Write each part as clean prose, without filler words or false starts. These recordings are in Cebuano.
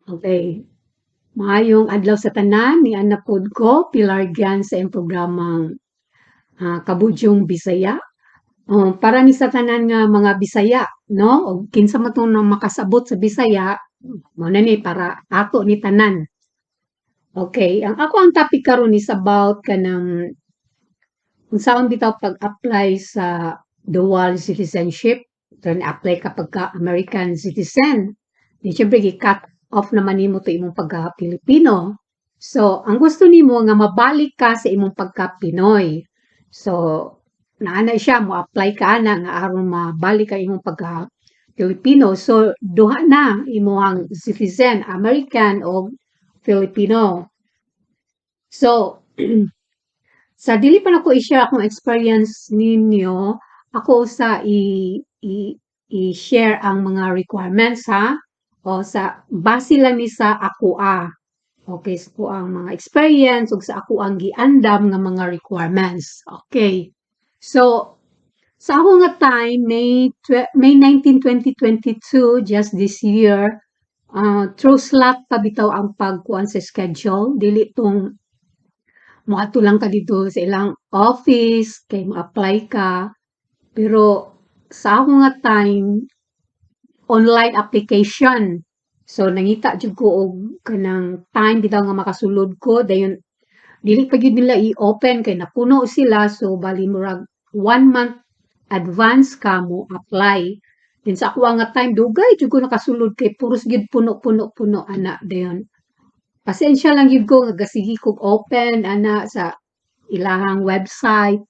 Okay. Maayong adlaw sa tanan, ni ana pod ko, Pilar Gan, sa iyong programang Kabudyong Bisaya. Para ni sa tanan nga mga Bisaya, no? Og kinsa man tong makasabot sa Bisaya, mao na ni para ato ni tanan. Okay, ang ako ang topic karon is about kanang unsaon bitaw pag-apply sa dual citizenship. So, ni-apply ka pagka American citizen. Di syempre gi-cut off naman nimo to imong pagka Pilipino. So, ang gusto nimo nga mabalik ka sa imong pagka Pinoy. So, naa na siya, mo apply ka ana nga aron mabalik ang imong pagka Pilipino. So, duha na imong citizen, American o Filipino. So, sa dili pa nako i-share akong experience ninyo, ako sa i i-share ang mga requirements, ha. O sa base lang ni sa akoa. Okay, sa ako ang mga experience ug sa ako ang giandam nga mga requirements. Okay. So, sa ako nga time, May 19, 2022, just this year, through slot pa bitaw ang pagkuan sa schedule. Dili tong moadto lang ka dito sa ilang office kay mo-apply ka. Pero sa ako nga time, online application. So nangita jud ko og kanang time bitaw nga makasulod ko, dayon dili pa gyud nila i-open kay napuno sila, so bali murag one month advance ka mo apply. Then sa ako nga time, dugay jud ko nakasulod kay puros gyud puno, puno, puno ana. Dayon pasensya lang gyud ko nga gasige kog open ana sa ilahang website.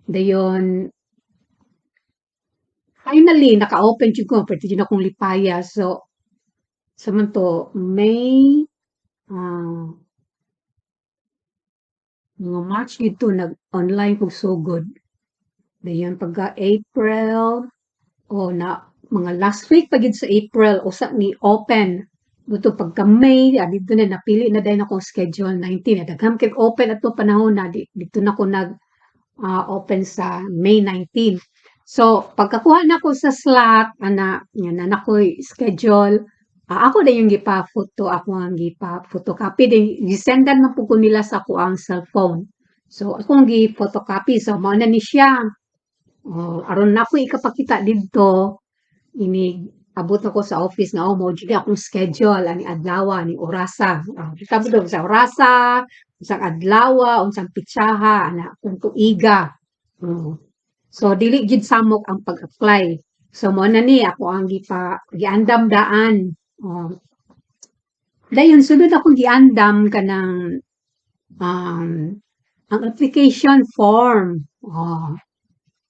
Dayon finally naka-open jud ko, perti jud akong lipaya. So sa man to, May, mga March gid to nag-online kog sugod. Dayon pagka April o na mga last week pa gid sa April usa ni open. Buto pagka May, didto na napili na dayon akong schedule 19. Daghan kay open atong panahon na didto na ko nag open sa May 19. So pagkakuha nako sa slot ana nga naa na ko'y schedule, ako dayon gipa-photo, ako ang gipa-photocopy, then gisendan man pud ko nila sa akoang cellphone. So akong gi-photocopy, so mao na ni siya. Oh, aron nako ikapakita didto, inig abot nako sa office nga, "Oh, mao jud ni akong schedule ani adlawa, ani orasa." Kita mo sa orasa, unsang adlawa, unsang petsaha ana, kung tuiga. So dili jud samok ang pag-apply. So mao na ni ako ang giandam daan. Oh. Dayon sunod akong giandam kanang ang application form. Oh.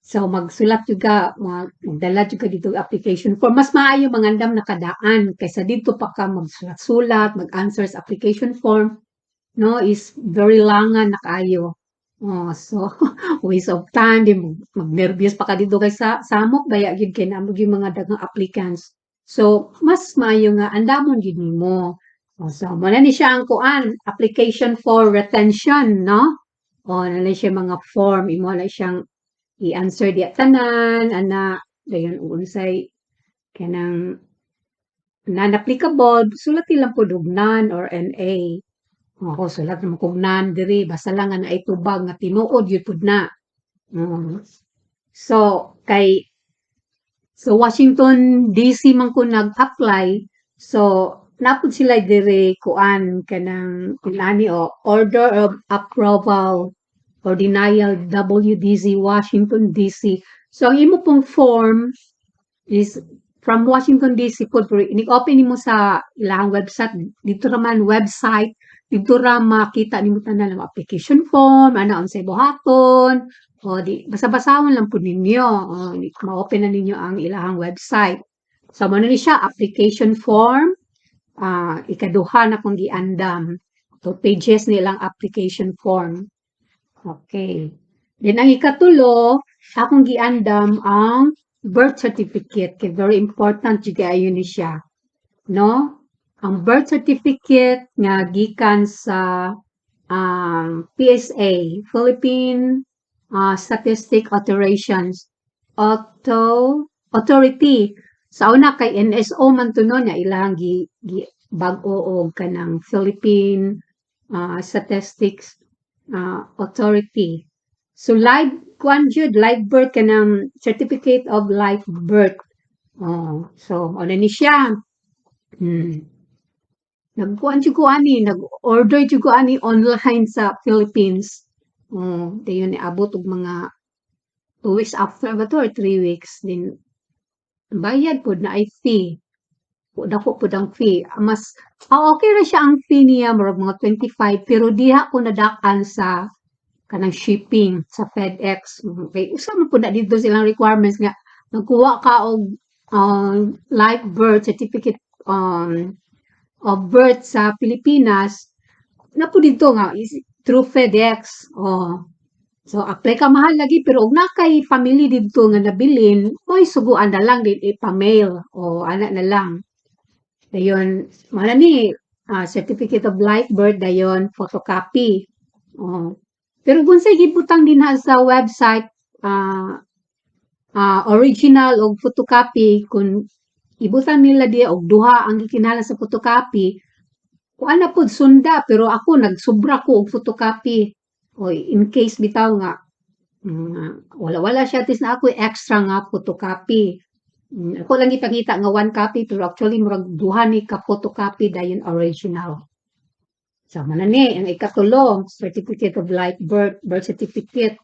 So magsulat jud ka, magdala jud ka didto og application form. Mas maayo mangandam na ka daan kaysa didto pa ka magsulat-sulat, mag-answer sa application form, no, is very langan na kaayo. Oh, so waste of time, di magnerbiyos pa ka didto kay sa samok baya gyud kay naa gyud mga daghang applicants. So mas maayo nga andamon gyud nimo. Oh, so mao na ni siya ang kuan, application for retention, no? Oh, naa na siya mga form, imo na siyang i-answer diya tanan ana, dayon unsay kanang non-applicable, sulati lang pud og none or NA. Ako sulat naman kog none diri, basta lang nga naay tubag nga tinuod gyud pud na. So kay sa Washington DC man ko nag-apply, so naa pud sila diri kuan kanang inani o order of approval or denial, WDC, Washington DC. So ang imo pong form is from Washington DC pod, pero inig-open nimo sa ilahang website, didto ra man website, didto ra makita nimo tanan ang application form, ana, unsay buhaton, o di basa-basahon lang pud ninyo, o ma-open na ninyo ang ilahang website. So mao na ni siya application form, ikaduha na kong giandam. Two pages nilang application form. Okay. Then ang ikatulo, akong giandam ang birth certificate kay very important jud kaayo ni siya, no? Ang birth certificate nga gikan sa PSA, Philippine Statistic Alterations Auto Authority. Sa una kay NSO man to, no, nga ilang gi gi bag-o og kanang Philippine Statistics Authority. So live kuan jud, live birth, kanang certificate of live birth. Oh, so mao na ni siya. Nagkuan jud ko ani, nag-order jud ko ani online sa Philippines. Oh, dayon niabot og mga 2 weeks after ba to or 3 weeks, then bayad pod na ay fee. Dako pod ang fee. Mas okay ra siya ang fee niya, murag mga 25, pero diha ko nadak-an sa kanang shipping sa FedEx. Okay, usa man pud na dito silang requirements nga magkuha ka og live birth certificate of birth sa Pilipinas na po dito nga is through FedEx. Oh. So apply ka, mahal lagi, pero og naa kay family didto nga nabilin, mo'y suguan na lang din ipa-mail o ana na lang. Dayon mao na ni certificate of live birth, dayon photocopy. Oh. Pero kung say gibutang dinha sa website, original og photocopy, kung ibutang nila diha og duha ang gikinahanglan sa photocopy, kuan na pod, sunda, pero ako nagsubra ko og photocopy. Oy, in case bitaw nga wala-wala siya, at least naa koy extra nga photocopy. Ako lang gipangita nga one copy, pero actually murag duha ni ka photocopy, dayon original. So mao na ni ang ikatulo, certificate of live birth, birth certificate.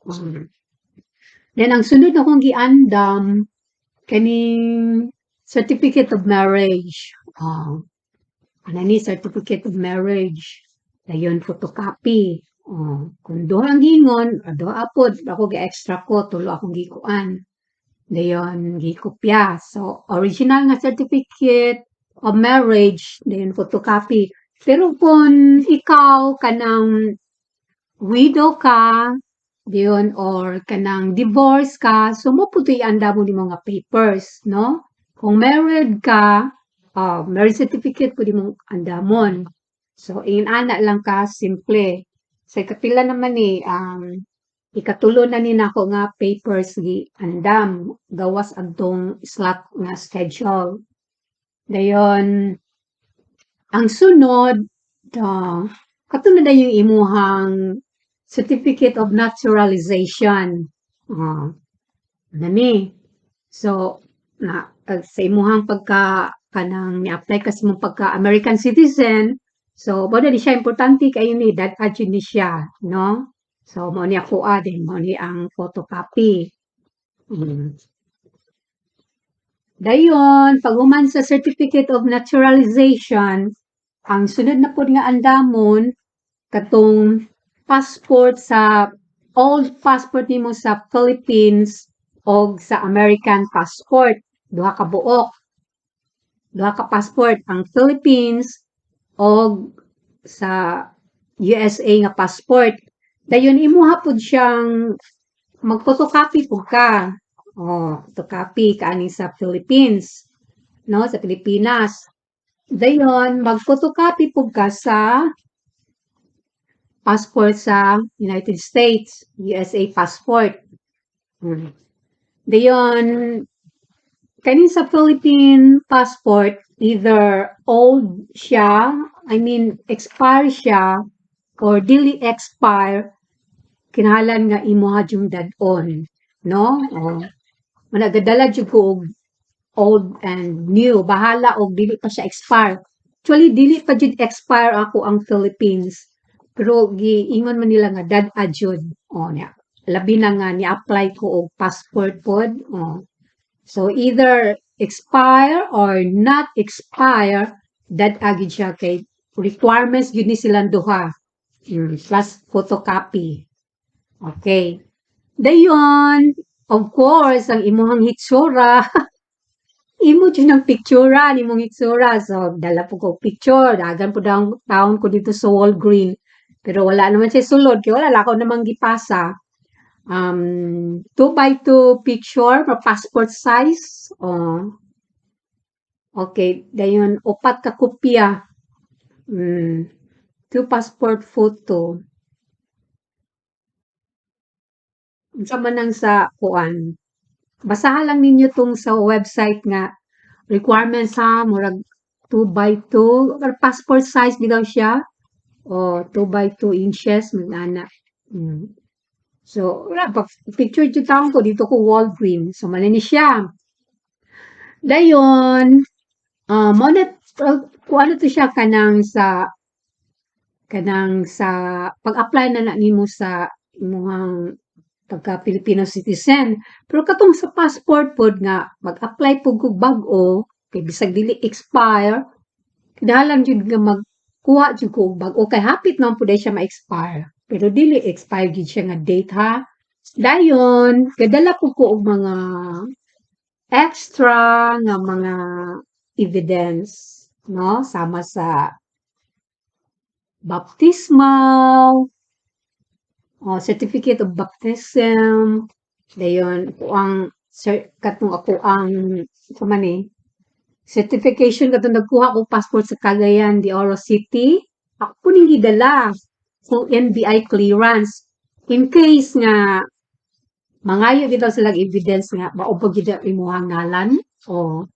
Then ang sunod akong giandam kaning certificate of marriage. Oh. Ana ni certificate of marriage. Dayon photocopy. Oh, kung duha ang giingon, duha pod, ako gi-extra ko, tulo akong gikuan. Dayon gikopya. So original nga certificate of marriage, dayon photocopy. Pero kung ikaw kanang widow ka, dayon or kanang divorce ka, so mao pud to'y andamon nimo nga papers, no? Kung married ka, marriage certificate pud imong andamon. So ingana lang ka simple. Sa ikapila naman ni, ikatulo na ni nako nga papers giandam gawas adtong slot nga schedule. Dayon ang sunod, kato na dayon imuhang certificate of naturalization. Oh, ana ni. So na sa imuhang pagka kanang ni-apply ka sa imong pagka American citizen, so mao na ni siya, importante kaayo ni, dad-a jud ni siya, no? So mao ni akoa din, mao ni ang photocopy. Dayon pag human sa certificate of naturalization, ang sunod na pod nga andamon katong passport, sa old passport nimo sa Philippines og sa American passport, duha ka buok. Duha ka passport, ang Philippines og sa USA nga passport. Dayon imuha pud siyang mag-photocopy pud ka. Oh, photocopy kaani sa Philippines, no, sa Pilipinas. Dayon mag-photocopy pud ka sa passport sa United States, USA passport. Dayon kaning sa Philippine passport, either old siya, I mean expire siya or dili expire, kinahanglan nga imuha jung dad-on, no? Oh. Nagadala jud ko og old and new, bahala og dili pa siya expire. Actually dili pa jud expire ako ang Philippines. Pero giingon man nila nga dad-a jud. Oh, nya. Labi na nga ni-apply ko og passport pod. Oh. So either expire or not expire, dad-a gyud siya kay requirements gyud ni silang duha. Plus photocopy. Okay. Dayon, of course, ang imuhang hitsura. Imo jud ang picturean imong hitsura. So dala po ko picture, dagan pud ang taon ko dito sa Walgreen. Pero wala naman siya sulod kay wala lang ako namang gipasa. 2 by 2 picture, passport size. Oh. Okay, dayon upat ka kopya. 2 passport photo. Unsa man ang sa kuan. Basahan lang ninyo tong sa website nga requirements ha, murag 2 by 2 or passport size bitaw siya. O 2 by 2 inches mag-ana. So, wala pa picture jud taon ko dito ko Walgreens. So, mao ni siya. Dayon, mao na kuan na to siya kanang sa pag-apply na na nimo sa imong pagka Filipino citizen. Pero katong sa passport pod nga mag-apply pud kog bag-o kay bisag dili expire, kinahanglan jud nga magkuha jud ko og bag-o kay hapit naman pud siya ma-expire. Pero dili expire jud siya nga date, ha. Dayon, gadala pud ko og mga extra nga mga evidence, no, sama sa baptismal, o certificate of baptism, dayon akoang katong akoang unsa man ni, certification katong nagkuha og passport sa Cagayan de Oro City, ako po ning gidala kung NBI clearance in case nga mangayo bitaw sila evidence nga mao ba gyud ang imong ngalan o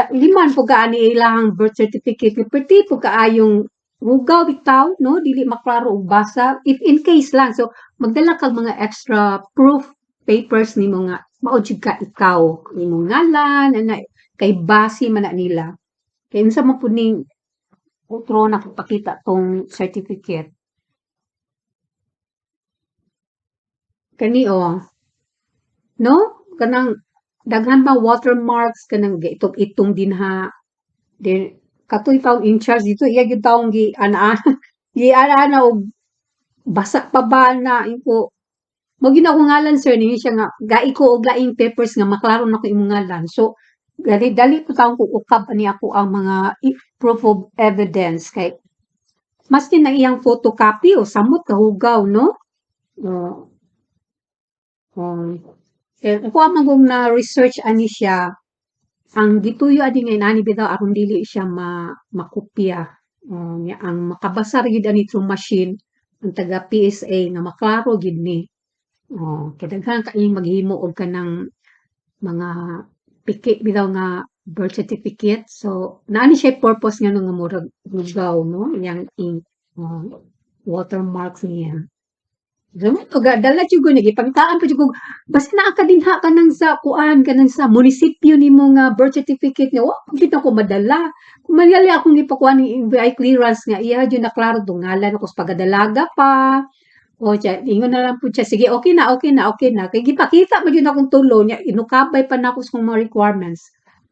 liman pud ka ani ilahang birth certificate, perti pud kaayong hugaw bitaw, no, dili maklaro og basa, if in case lang. So magdala kag mga extra proof papers nimo nga mao jud ka ikaw, imong ngalan ana, kay base man na nila. Kay unsa man pud ning otro na pakita tong certificate kani, oh, no, kanang daghan ba watermarks, kanang giitom-itom dinha. Then katoy taong in charge dito, iya gyud taong gi ana gi ana og basa pa ba na ko mao gyud na akong ngalan, sir. Ningon siya nga gai ko og laing papers nga maklaro nako imong ngalan. So dali dali po taon ko ukab ani ako ang mga proof of evidence kay maski na iyang photocopy o samot kahugaw, no. Oh. Eh, ako man kung na research ani siya, ang gituyo ani nga inani bitaw aron dili siya ma makopya. Oh, nya ang makabasa ra gyud ani through machine ang taga PSA nga maklaro gyud ni. Oh, kay daghan kaayong maghimo og kanang mga piki bitaw nga birth certificate. So naa ni siya purpose ngano nga murag hugaw, no, iyang ink, oh, watermarks niya. So dala jud ko ni, gipangitaan pa jud ko, basta naa ka dinha kanang sa kuan, kanang sa munisipyo nimo nga birth certificate niya, wa pa gyud nako madala. Kung magali akong gipakuha ni NBI clearance nga iya jud na klaro tong ngalan ako sa pagkadalaga pa. O siya, ingon na lang pud siya, "Sige, okay na, okay na, okay na." Kay gipakita man jud akong tulo nya, inukabay pa nako sa mga requirements.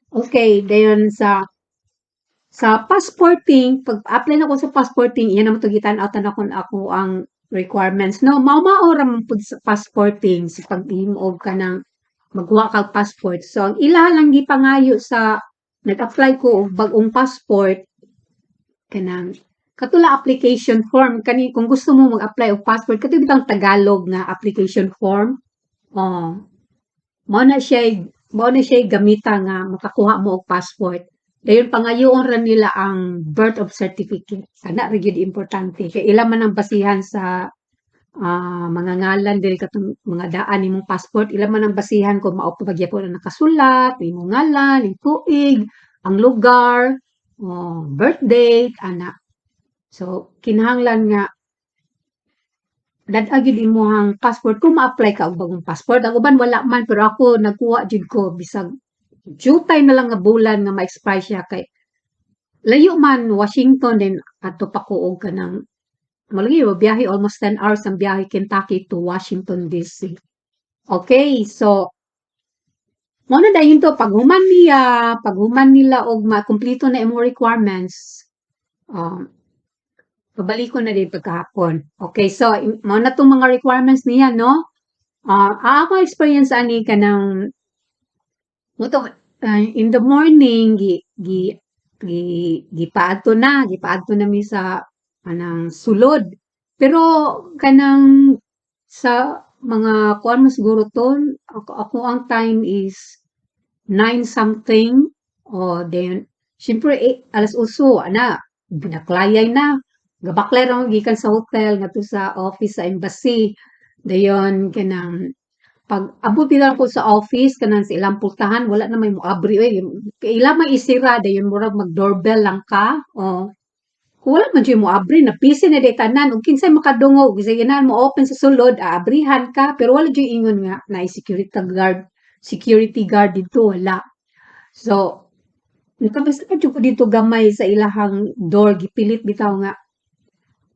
Okay, dayon sa passporting, pag-apply nako sa passporting, iya naman to gitan-aw tan-awon ako ang requirements, no. Mao-mao ra man pud sa passporting sa paghimo og kanang magkuha kag passport. So ang ilaha lang gipangayo sa nag-apply ko og bag-ong passport, kanang kato lang application form kani kung gusto mo mag-apply og passport, kato bitawng Tagalog nga application form. Oh. Mao na siya gamita nga makakuha mo og passport. Dayon pangayoon ra nila ang birth of certificate. Kana ra gyud importante kay ila man ang basihan sa mga ngalan diri, katong mga daan nimong passport, ila man ang basihan kung mao pa gyapon ang nakasulat, imong ngalan, imong tuig, ang lugar, oh, birth date, ana. So kinahanglan nga dad-a gyud imong passport kung ma-apply ka og bagong passport. Ang uban wala man, pero ako nagkuha jud ko bisag jutay na lang nga bulan nga ma-expire siya kay layo man Washington din adto pa ko og kanang malagi biyahe, almost 10 hours ang biyahe Kentucky to Washington DC. Okay, so mao na dayon to. Pag human niya, pag human nila og makumpleto na imong requirements, pabalikon na din pagkahapon. Okay, so mao na tong mga requirements niya, no? Ako experience ani kanang mo to, in the morning gi gi gi gipaadto na mi sa kanang sulod. Pero kanang sa mga kuan mo siguro to, ako ang time is 9 something. O then siyempre eh, alas 8 ana binaklayay na. Gabaklay ra gikan sa hotel ngadto sa office sa embassy. Dayon kanang Pag abot nila ko sa office, kanang sa ilang pultahan, wala na may moabri oy. Kay ila may isira dayon, murag mag doorbell lang ka. Oh. Kung wala man jud moabri na, busy na day tanan ug kinsay makadungog, bisag ganahan mo open sa sulod, aabrihan ka, pero wala jud ingon nga naay security guard didto, wala. So nakabasa pa jud ko didto gamay sa ilahang door, gipilit bitaw nga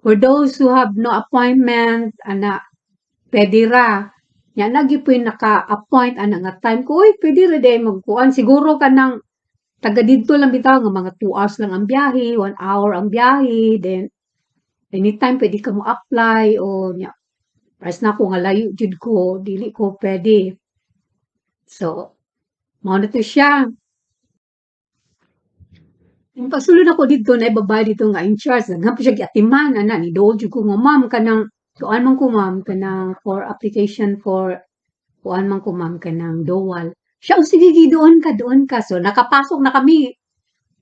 "For those who have no appointment," ana, pwede ra. Nya na gyud po'y naka-appoint ana nga time ko, "Uy, pwede ra diay magkuan." Siguro kanang taga didto lang bitaw nga mga 2 hours lang ang biyahe, 1 hour ang biyahe, then anytime pwede ka mo-apply o nya pares nako nga layo jud ko, dili ko pwede. So, mao na to siya. Yung pagsulod nako didto, naay babae didto nga in charge, daghan pa siya giatiman ana, niduol jud ko nga, "Ma'am, kanang kuan man ko, ma'am, kanang for application for kuan man ko, ma'am, kanang dual." Siya, "Oh, sige sige, doon ka, doon ka." So nakapasok na kami.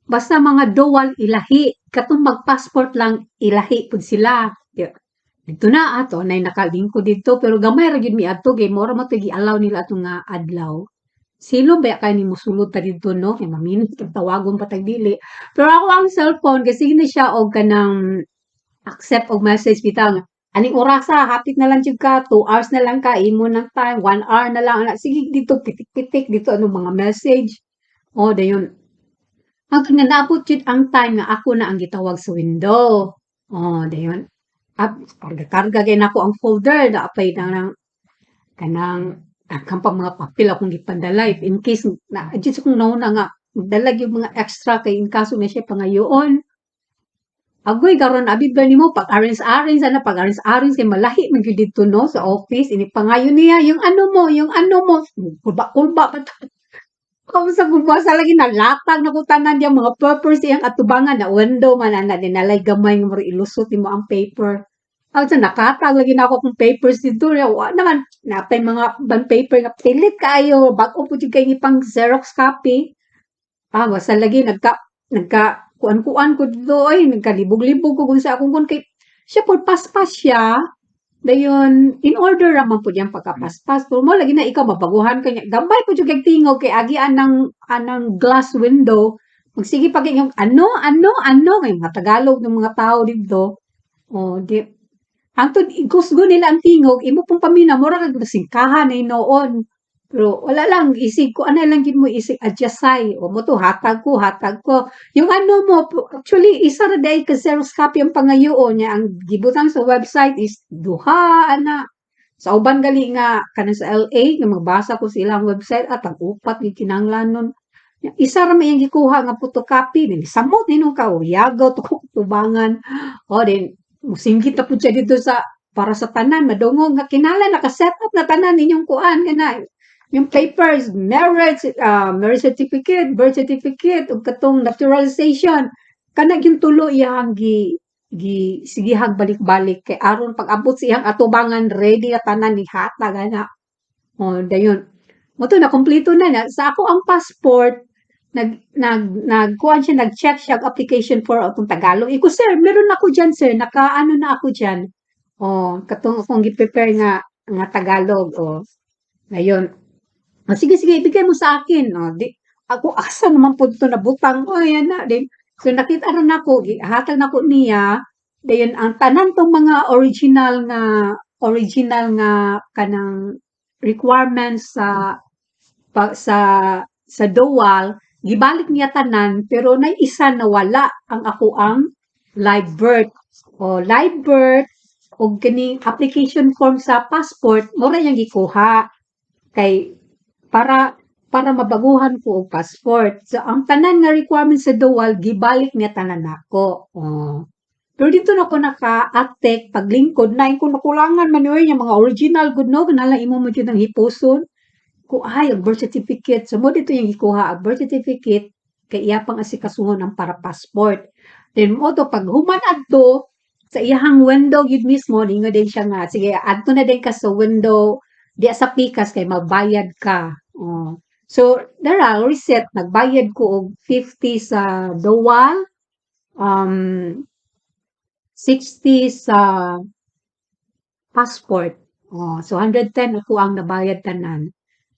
Basta mga dual ilahi, katong mag-passport lang ilahi pud sila. Didto na ato nay nakalingkod didto, pero gamay ra gyud mi adto kay mao ra man to'y gi-allow nila ato nga adlaw. Silom baya kay ni mosulod ta didto, no, kay maminot tag tawagon pa tag dili. Pero ako ang cellphone kay sige na siya og kanang accept og message bitaw nga aning orasa hapit na lang jud ka, 2 hours na lang ka, imo ng time, 1 hour na lang ana, sige didto pitik-pitik didto anong mga message. Oh, dayon. Hangtod nga naabot jud ang time nga ako na ang gitawag sa window. Oh, dayon. Karga-karga gyud nako ang folder, naa pay kanang daghan pa mga papel akong gipandala if in case na jud sa akong nauna nga magdala gyud mga extra kay in kaso na siya pangayoon. Agoy karon, abi ba nimo pag arrange-arrange ana, pag arrange-arrange kay malahi man gyud didto, no, sa office. Ini pangayo niya yung ano mo, kulba-kulba pa ta. Sa basa lagi nalatag na ko tanan diyang mga papers iyang atubangan na window man ana din nalay gamay nga murag ilusot nimo ang paper. Ang sa nakatag lagi nako akong papers didto ya wa naman napay mga uban paper nga pilit kaayo, bag-o pud jud kay ipang Xerox copy. Ah, basta lagi nagka nagka kuan-kuan ko didto oy, nagkalibog-libog ko kung sa akong kuan kay siya pud paspas siya. Dayon in order ra man pud iyang pagkapaspas, pero mao lagi na ikaw mabaguhan ka niya. Gamay pud jud kay tingog kay agi anang anang glass window. Magsige pa kay ano, ano, ano, kay mga Tagalog ng mga tao didto. Oh, di hangtod ikusgon nila ang tingog, imo pong paminaw mura kag nasingkahan na hinuon. Pero wala lang, isig kuan na lang gyud mo, isig adjustay. O mao to hatag ko, hatag ko. Yung ano mo, actually isa ra diay ka Xerox copy ang pangayoon niya, ang gibutang sa website is duha ana. Sa uban gali nga kanang sa LA nga magbasa ko sa ilang website at tag-upat gyud kinahanglanon. Isa ra man iyang gikuha nga photocopy, samot nimo ka yagaw to tubangan. O then mosinggit na pud siya didto sa para sa tanan madungog nga kinahanglan naka-set up na tanan inyong kuan kana yung papers, marriage certificate, birth certificate ug katong naturalization. Kana gyud tulo iyang gi gi sigihag balik-balik kay aron pag-abot sa iyang atubangan ready na tanan, nihatag ana. Oh, dayon. Mao to nakumpleto na na. Sa ako ang passport, nag nag nagkuan siya, nag-check siya og application for atong Tagalog. Iko, "Sir, meron ako diyan, sir, naka-ano na ako diyan." Oh, katong akong gi-prepare nga nga Tagalog, oh. Ngayon, "Oh, sige, sige, ibigay mo sa akin." Oh, di ako asa naman pud 'to nabutang oy ana din. So nakita ra nako, gihatag nako niya, dayon ang tanan tong mga original nga kanang requirements sa pa, sa dual, gibalik niya tanan, pero nay isa nawala, ang ako ang live birth. O live birth ug kining application form sa passport mao ra iyang gikuha kay para para mabaguhan ko og passport. So ang tanan nga requirements sa dual gibalik niya tanan nako. Oh. Pero didto na ko naka-atik paglingkod na ko nakulangan man oy nga mga original gud, no, kinahanglan imo mo jud ang hipuson. Ko ay ang birth certificate. So mo didto iyang gikuha ang birth certificate kay iya pang asikasuhon ang para passport. Then mo to pag human adto sa iyahang window gyud mismo, ningon din siya nga, "Sige, adto na din ka sa window diya sa pikas kay magbayad ka." Oh. So dara reset, nagbayad ko og 50 sa dual, 60 sa passport. Oh, so 110 ako ang nabayad tanan.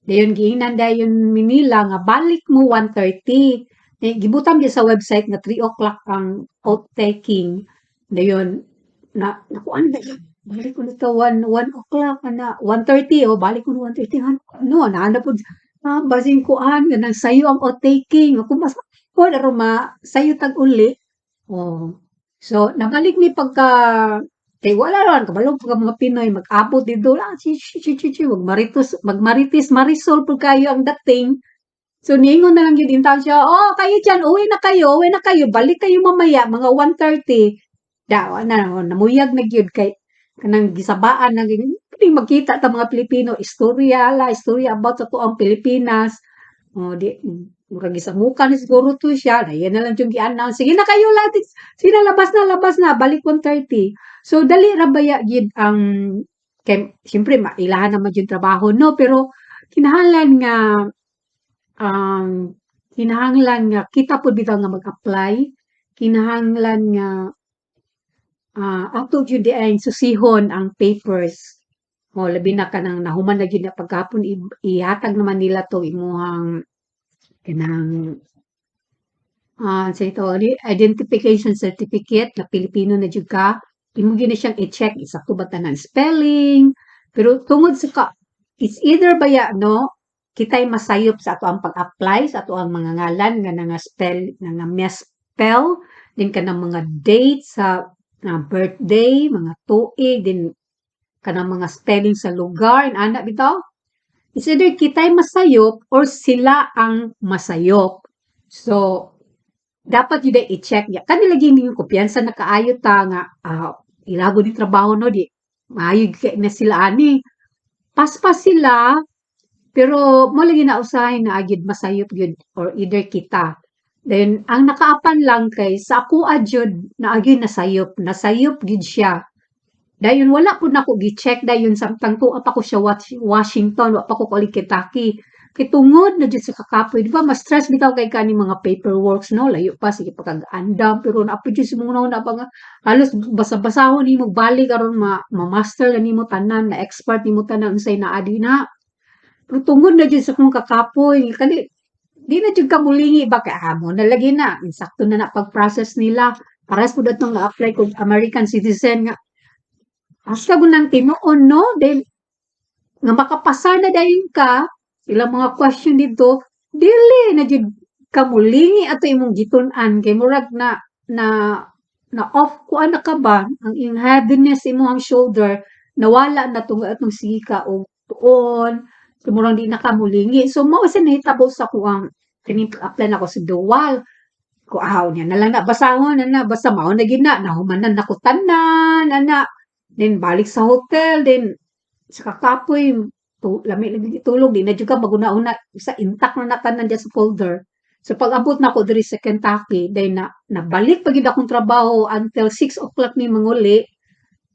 Dayon giingnan dayon Manila nga balik mo 1:30. Eh, gibutang gyud sa website nga 3 o'clock ang oath taking. Dayon na nakuan ba, balik ko nito 1 1 o'clock ana, 1:30, oh, balik ko 1:30, no, naa na pud, basin kuan kanang sayo ang oath taking ako mas kuan aron ma sayo tag uli. Oh. So nabalik ni pagka kay wala ra kabalo pa mga Pinoy mag-abot didto ah, chi chi chi chi magmaritos magmarites Marisol pud kayo ang dating. So niingon na lang gyud intawon siya, "Oh, kayo diyan, uwi na kayo, balik kayo mamaya mga 1:30." Da na namuyag na gyud kay kanang gisabaan na gyud magkita ta mga Pilipino, istorya la, istorya about sa atoang Pilipinas. Oh, di murag gisamukan ni siguro to siya, dayon na lang jud gi-announce, "Sige na kayo lahat, sige na, labas na, balik 1:30." So dali ra baya gyud ang kay siyempre mailahan naman jud trabaho, no, pero kinahanglan nga kita pud bitaw nga mag-apply, kinahanglan nga ato jud diay susihon ang papers. Oh, labi na kanang nahuman na gyud na pagkahapon, ihatag naman nila to imong kanang unsay tawag ani, identification certificate na Pilipino na jud ka, imo gyud na siyang i-check sakto ba tanan spelling, pero tungod sa ka it's either baya, no, kitay masayop sa atoang pag-apply sa atoang mga ngalan nga nga-spell nga nga misspell, then kanang mga date sa birthday, mga tuig, then kanang mga spelling sa lugar, ana bitaw. It's either kitay masayop or sila ang masayop. So, dapat gyud ay i-check niya. Kani lagi ninyo kumpiyansa na kaayo ta nga ilago ni trabaho, no, di maayo kay na sila ani. Paspas sila, pero mo lagi na usahay na gyud masayop gyud or either kita. Then ang nakaapan lang kay sa akoa jud naa gyud nasayop, nasayop gyud siya. Dayon wala pud nako gi-check dayon samtang tua pa ko sa Washington, wa pa ko kauli Kentucky. Kay tungod na jud sa kakapoy, di ba ma-stress bitaw kay kani mga paperworks, no, layo pa, sige pa kag andam, pero naa pa jud sa imong hunahuna pa nga halos basa-basahon nimo balik aron ma-master na nimo tanan, na expert nimo tanan unsay naa dinha. Pero tungod na jud sa akong kakapoy, kani di na jud ka mulingi ba kay amo na lagi na, insakto na na pag-process nila. Parehas pud atong na-apply kog American citizen nga hasta gud nang tinuon, no, then nga makapasar na dayon ka ilang mga question didto, dili na jud ka mulingi ato imong gitun-an kay murag na na na off kuan na ka ba, ang iyong heaviness imong shoulder nawala na tungod atong sige ka og tuon, so murag di na ka mulingi. So mao sa nahitabo sa akoang kining pag-apply nako sa dual. Kuaw niya na lang na basahon na na basta mao na gyud na nahumanan nako tanan ana. Then balik sa hotel, then sa kakapoy tu lami lagi gitulog, di na jud ka maghuna-huna sa intact na na tanan diya sa folder. So pag-abot nako diri sa Kentucky, then na nabalik pa gyud akong trabaho until 6 o'clock ni manguli.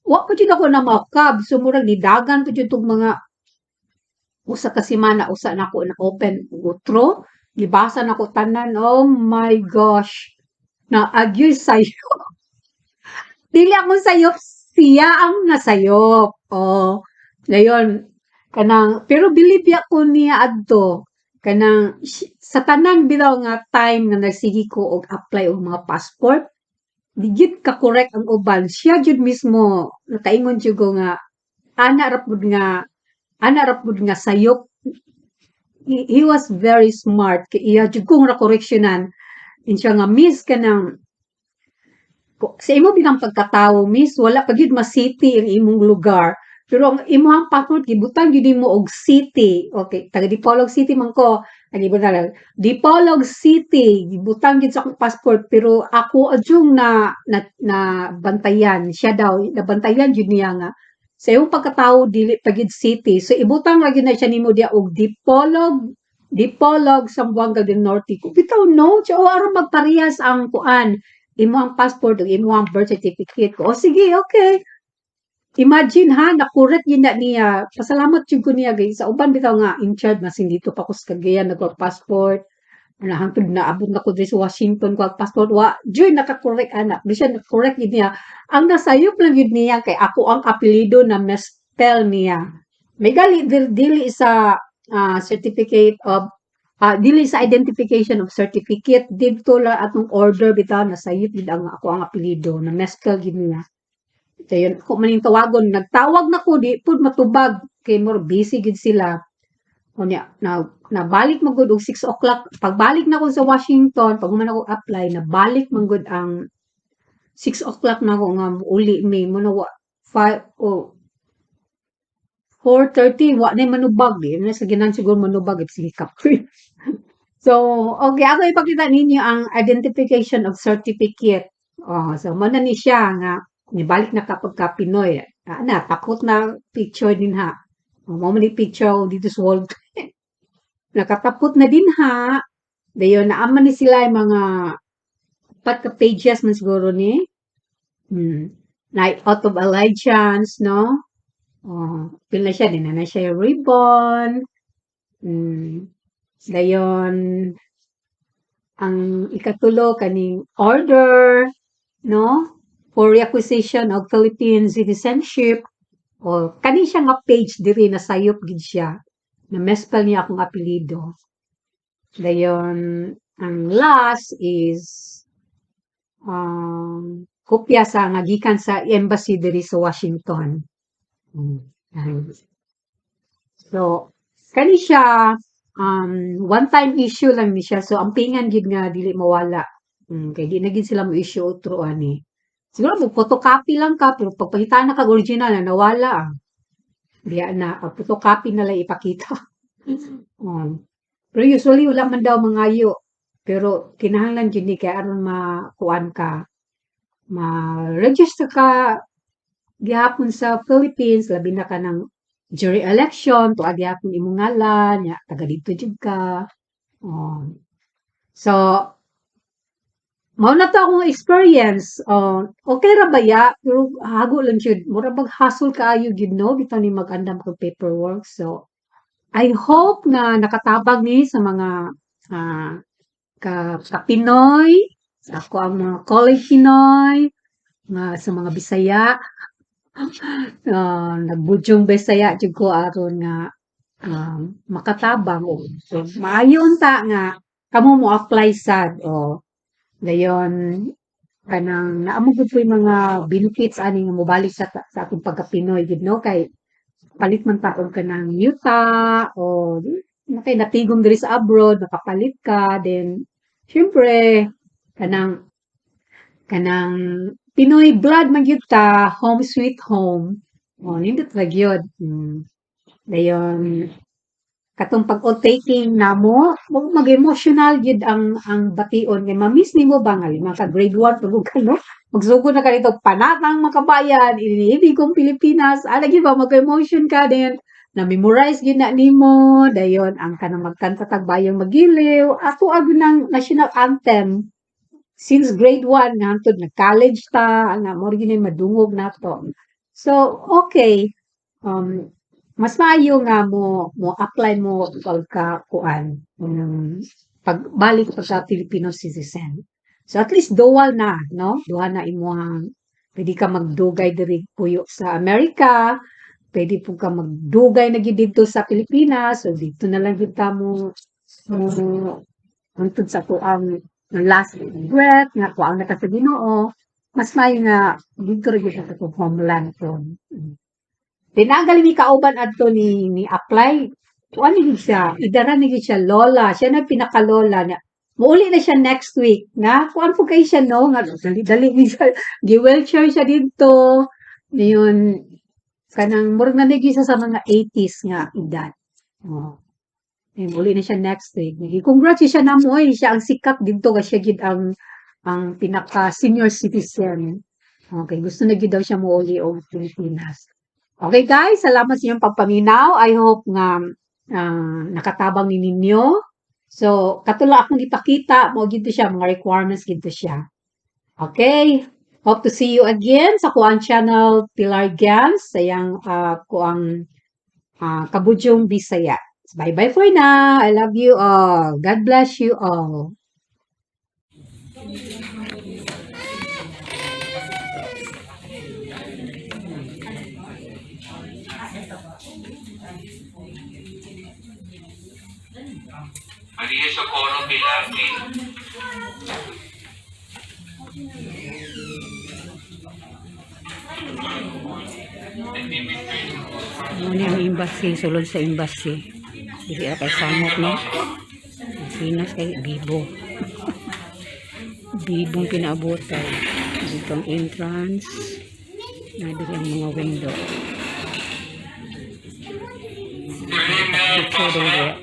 Wa pa jud ako na maukab. So murag nidagan pa jud tog mga usa ka semana usa nako na open go through, gibasa nako tanan, oh my gosh, naagyoy sayop. Dili ako sayop, siya ang nasayop. Oh, dayon kanang pero bilib ya ko niya adto kanang sa tanan bitaw nga time nga nagsige ko og apply og mga passport, di gyud ka correct ang uban. Siya jud mismo nakaingon jud ko nga ana ra pud nga sayop. He was very smart kay iya jud kong ra-correctionan. Ingon siya nga, "Miss, kanang sa imo bilang pagkatawo, miss, wala pa gyud ma-city ang imong lugar. Pero ang imong passport gibutang gyud nimo og city." Okay, taga Dipolog City man ko. Ang lang Dipolog City, gibutang gyud sa akong passport, pero ako adyong na nabantayan, siya daw nabantayan jud niya nga sa imong pagkatawo dili pa gyud city. So ibutang ra gyud na siya nimo diya og Dipolog, Dipolog, Zamboanga del Norte. Ko bitaw, no, siya, "Oh, aron magparehas ang kuan, imong passport ug imong birth certificate." Ko, "Oh, sige, okay." Imagine ha, na-correct gyud na niya. Pasalamat jud ko niya kay sa uban bitaw nga in charge masin dito pa ko sa Cagayan nagpa-passport. Na hangtod naabot na ko diri sa Washington ko passport, wa jud naka-correct ana. Bisan na-correct gyud niya. Ang nasayop lang gyud niya kay ako ang apelyido na na-misspell niya. May gali dili sa certificate of dili sa identification of certificate, didto lang atong order bitaw nasayop gid ang ako ang apelyido, na misspell gid niya. Dayon ako man ning tawagon, nagtawag na ko, di pud matubag kay more busy gid sila. Unya na nabalik man gud og 6 o'clock. Pagbalik na ko sa Washington, pag human ako apply, nabalik man gud ang 6 o'clock na ako nga uli mi mo na wa 5 o 4:30 wa na manubag, di na sa ginan siguro manubag sige kapoy. So, okay, ako ipakita ninyo ang identification of certificate. Oh, so mo na ni siya nga nibalik na kapag ka Pinoy. Na takot na picture din ha. Oh, mo man ni picture dito sa wall. Nakatapot na din ha. Dayon naaman ni sila yung mga 4 ka pages man siguro ni. Night Oath of Allegiance, no? Oh, pil na siya, di na na siya yung ribbon. Dayon ang ikatulo kaning order, no? For reacquisition of Philippine citizenship. O kani siya nga page diri na sayop gid siya. Na misspell niya akong apelyido. Dayon ang last is kopya sa nga gikan sa embassy diri sa Washington. So kani siya one time issue lang ni siya. So ampingan gid nga dili mawala. Kay di na gid sila mo issue otro ani. Siguro mo photocopy lang ka pero pag pangitana kag original na nawala ah. Diya na pag photocopy na lang ipakita. Pero usually wala man daw mangayo. Pero kinahanglan jud ni kay aron makuan ka, ma-register ka gihapon sa Philippines, labi na ka ng during election, tuwa gihapon imong ngalan, nya taga didto jud ka. Oh. So mao na to akong experience. Oh, okay ra baya pero hago lang jud. Mura bag hassle kaayo gyud, no, bitaw ni mag-andam kag paperwork. So I hope nga nakatabang ni sa mga ka, ka Pinoy, sa ako ang mga colleague Pinoy, nga sa mga Bisaya. Nagbudyong Bisaya jud ko aron nga makatabang og so, maayo unta nga kamo mo apply sad o dayon kanang naa mo gud po'y mga benefits ani nga mobalik sa atong pagka Pinoy gid, no, kay palit man ta og kanang yuta o na kay natigom diri sa abroad, nakapalit ka, then syempre kanang Pinoy blood man gyud ta, home sweet home. Oh, nindot ra gyud. Dayon katong pag oath taking namo, mag-emotional gyud ang bation kay ma-miss nimo ba nga mga ka grade 1 pa gud ka, no? Magsugod na ka dito, "Panatang makabayan, iniibig kong Pilipinas," ana gyud ba, mag-emotion ka then na-memorize gyud na nimo, dayon ang kanang magkanta tag Bayang Magiliw, ato gyud ng national anthem since grade 1 nga hangtod nag-college ta, ana mao gyud ni madungog nato. So okay, mas maayo nga mo mo apply mo pagka kuan, pagbalik pagka Filipino citizen. So at least dual na, no? Duha na imong pwede ka magdugay diri puyo sa Amerika, pwede pud ka magdugay na gyud didto sa Pilipinas, so didto na lang gyud ta mo hangtod sa atoang last breath nga kuan na ka sa Ginoo, mas maayo nga didto ra gyud sa atong homeland ron. Tinanggal ni kauban adto ni apply, kuan ni siya, idara ni gyud siya lola, siya na pinakalola niya. Muuli na siya next week na kuan pud kay siya, no, nga dali-dali ni siya, gi-wheelchair siya didto. Dayon kanang murag naa gyud siya sa mga 80s nga edad. Oh. Muli na siya next week. Nag-congrats siya namo oy, siya ang sikat didto kay siya gyud ang pinaka senior citizen. Okay, gusto na gyud daw siya muuli og Pilipinas. Okay guys, salamat sa inyong pagpaminaw. I hope nga nakatabang ni ninyo. So, kato lang akong ipakita, mao gyud to siya, mga requirements gyud to siya. Okay. Hope to see you again sa kuang channel Pilar Gans, sa iyang kuang Kabudyong Bisaya. Bye-bye for now. I love you all. God bless you all. Mao ni ang embassy, sulod sa embassy. Dili ra kay samot, no? Ang Pinas kay bibo. Bibong kinaabutan. Dito ang entrance. Na diri ang mga window. Picture diri.